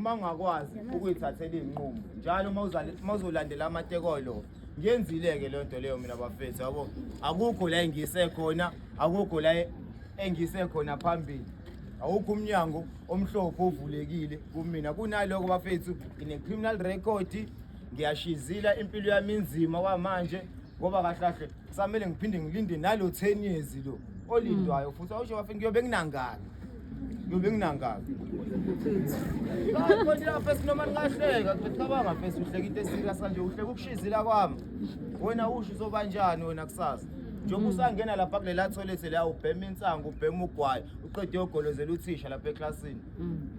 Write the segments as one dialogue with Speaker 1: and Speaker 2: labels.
Speaker 1: Uma ungakwazi ukuyithathela iy'nqumo njalo uma uzolandela amatekolo. Ngiyenzile-ke leyo nto leyo mina bafethu, yabo. Akukho la engiyise khona, akukho la engiyise khona phambili. Awukho umnyango omhlophe ovulekile kumina. Kunaloko bafethu, ngine-criminal record, ngiyashizila, impilo yami inzima kwamanje, ngoba kahle kahle kusamele ngiphinde ngilinde nalo 10 years lo olindwayo futhi. Awusho bafethu, ngiyobe nginangaki? Ngiyobe nginangaki? Hayi first, noma ningahleka, cabanga first, uhleka into eserious kanje, uhleka ukushizila kwami. Wena usho uzobanjani wena kusasa? Njengoba usangena lapha kulela toilet la, ubhema insangu, ubhema ugwayi, uqede uyogolozela uthisha lapha eklasini.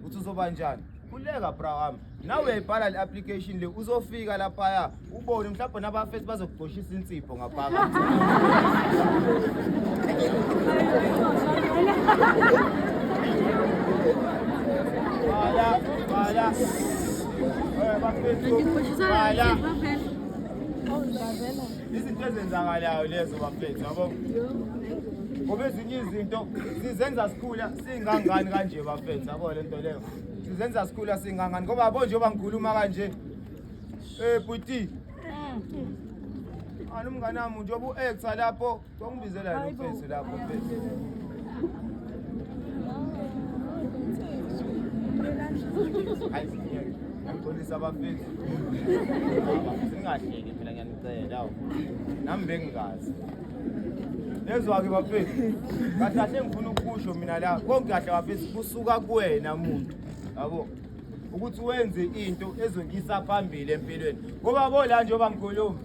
Speaker 1: Uthi uzobanjani? Khuleka bra wami. Nawe uyayibhala le application le, uzofika laphaya ubone mhlawumbe nabafethu bazokugcoshisa insipho ngaphakathi. Bala, bala. Bafethu, bala. Izinto ezenzakalayo lezo bafethu, yabo. Ngoba ezinye izinto sizenza sikhula singangani kanje bafethu, yabo le nto leyo. Sizenza sikhula singangani ngoba yabo njengoba ngikhuluma kanje. Bhuti. Ani umngane wami, njengoba u-actor lapho, ngibizela lo mfethu lapho mfethu. Hayi, ngixolisa abafethu. Singahleki phela, ngiyanicela. Awu. Nami bengingazi. Lezwa-ke bafethu. Kahle kahle ngifuna ukusho mina la, konke kahle bafethu kusuka kuwena muntu. Yabo. Ukuthi wenze into ezongisa phambili empilweni. Ngoba bo la njengoba ngikhuluma,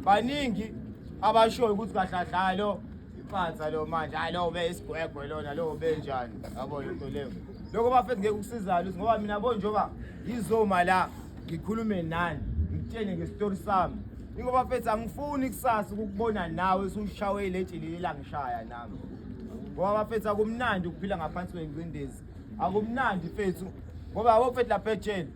Speaker 1: baningi abashoyo ukuthi kahle kahle lo iphansa lo manje, hayi lo ube isigwegwe lona, lo benjani, yabo lento leyo. Lokho bafethu ngeke kusiza lutho, ngoba mina bo njengoba ngizoma la ngikhulume nani, ngitshene ngestori sami, ingoba bafethu angifuni kusasa ukukubona nawe usushawe iletshe leli langishaya nami, ngoba bafethu akumnandi ukuphila ngaphansi kwengcindezi, akumnandi mfethu, ngoba yabo mfethu lapha ejele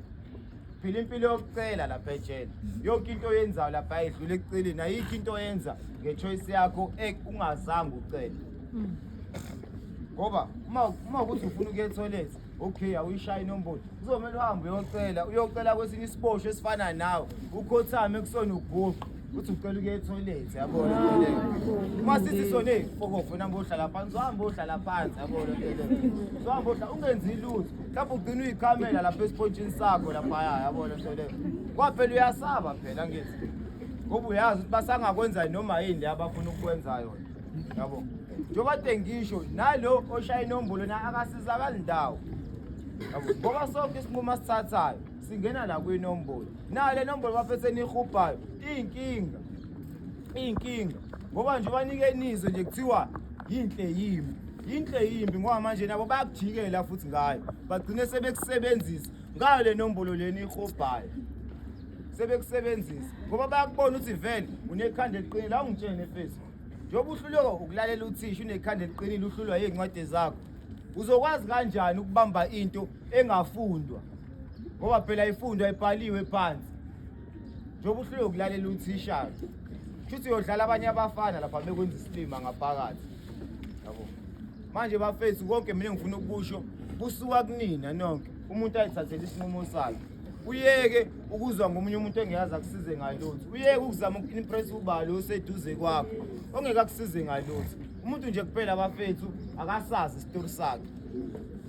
Speaker 1: phila impilo yokucela. Lapha ejele yonke into oyenzayo lapha ayidlula ekuceleni, ayikho into oyenza nge-choice yakho ungazange ucele, ngoba uma ukuthi ufuna ukuya etoilet, okay, awuyishaya inombolo, kuzomele uhambe uyocela, uyocela kwesinye isiboshwa esifana nawe, ukhothame kusona, uguqe, uthi ucela ukuya etoilet, yabo lento leyo. Uma sithi sona, hey fokofo, namba ohlala phansi, uhambe ohlala phansi, yabo lento leyo, uhambe ohlala ungenzi lutho, mhlawumbe ugcina uyikhamela lapha esipontshini sakho laphaya, yabo lento leyo. Kwaphela uyasaba phela, ngithi ngoba uyazi ukuthi basangakwenza noma yini le abafuna ukukwenza yona, yabo. Njengoba kade ngisho, nalo oshaya inombolo na akasizakali ndawo, yabo, ngoba sonke isinqumo asithathayo singena la kwinombolo. Nale nombolo bafethu enihubhayo iyinkinga, iyinkinga, ngoba nje banike nizwe nje kuthiwa yinhle yimbi, yinhle yimbi, ngoba manje nabo bayakujikela futhi ngayo, bagcine sebekusebenzisa ngayo le nombolo leni ihubhayo, sebekusebenzisa ngoba bayakubona ukuthi vele unekhanda eliqinile. Awungitshene mfethu, njengoba uhluleka ukulalela uthisha, unekhanda eliqinile, uhlulwa yey'ncwadi zakho, uzokwazi kanjani ukubamba into engafundwa? Ngoba phela ifundwa ibhaliwe phansi. Njengoba uhluleka ukulalela uthisha, kushuthi uyodlala abanye abafana lapha bekwenza isilima ngaphakathi, yabo. Manje bafethu, konke mina engifuna ukusho kusuka kunina nonke. Umuntu ayithathele isinqumo sakhe, uyeke ukuzwa ngomunye umuntu engeyazi akusize ngalutho, uyeke ukuzama uku-impress ubalo oseduze kwakho ongeke akusize ngalutho. Umuntu nje kuphela bafethu akasazi isitori sakhe,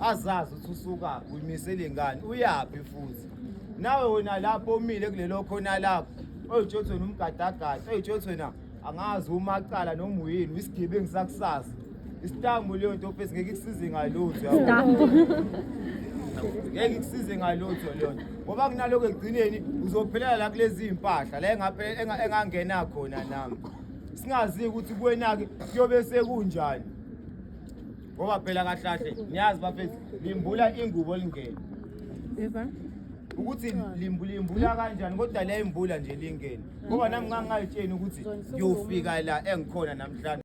Speaker 1: azazi ukuthi usukaphi, uyimisele ngani, uyaphi futhi. Nawe wena lapho umile kulelo khona lakho, oyitsho ukuthi wena umgadagada, oyitsho ukuthi wena angazi umacala noma uyini, isigebengu sakusasa, isitambu, leyo nto mfethu ngeke ikusize ngalutho, yabo, ngeke ikusize ngalutho leyo nto, ngoba kunaloko ekugcineni uzophelela la kulezi iy'mpahla la engangena khona nami, singazi ukuthi kuwena-ke kuyobe sekunjani, ngoba phela kahle kahle niyazi bafethu, limbula ingubo lingene ukuthi limbula kanjani, kodwa le imbula nje lingene, ngoba nami ngangingayitsheni ukuthi ngiyofika la engikhona namhlanje.